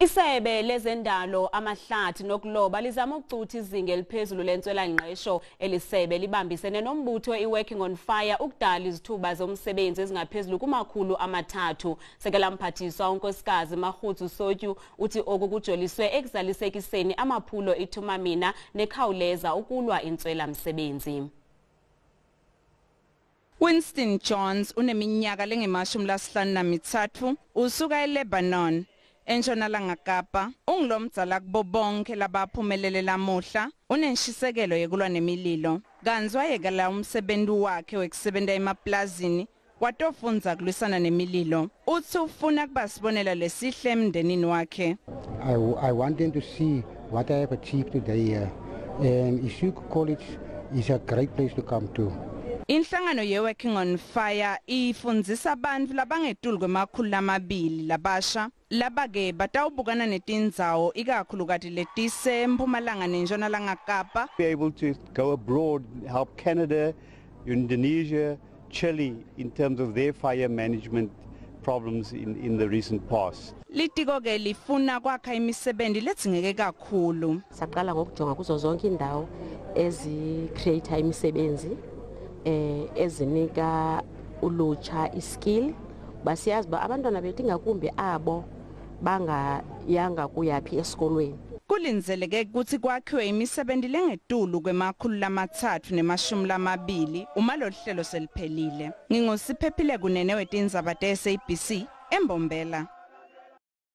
Isebe lezendalo, amahlathi nokuloba lizama ukucutha izinga eliphezulu lentswelangqesho. Elisebe libambisene nombutho iWorking on Fire ukudala izithuba zomsebenzi ezingaphezulu kuma-300. Sekela mphathiswa uNkosikazi Makgotso Sotyu uthi oku kujoliswe ekuzalisekiseni amaphulo iThuma Mina nekhawuleza ukulwa intswela-msebenzi. Winston Jones uneminyaka lengama-53, usuka eLebanon, eNtshonalanga Kapa. Ungulomdzala kubo bonke labaphumelele lamuhla. Unenshisekelo yekulwa nemililo, kantsi wayekela umsebenzi wakhe wekusebenta emaplazini watofundza kulwisana nemililo. Utsi ufuna kuba sibonelo lesihle emndenini wakhe. I want them to see what I have achieved today here. And Iziko College is a great place to come to. Inhlangano ye-Working on Fire ifundzisa abantu labangetulu kwema-200 labasha. Laba-ke batawubukana netindzawo ikakhulukati letiseMpumalanga neNtshonalanga Kapa. Be able to go abroad, help Canada, Indonesia, Chile in terms of their fire management problems in the recent past. Litiko-ke lifuna kwakha imisebenti ledzingeke kakhulu. Saqala ngokujonga kuzo zonke indawo ezi-create imisebenzi, ezinika ulutsha iskill. Basiyazi uba abantwana bethu, ingakumbi abo bangayanga kuyaphi esikolweni. Kulindzeleke ukuthi kwakhiwe imisebenti lengetulu kwema-320 uma lolu hlelo seliphelile. NginguSiphephile Kunene wetindzaba te-SABC eMbombela.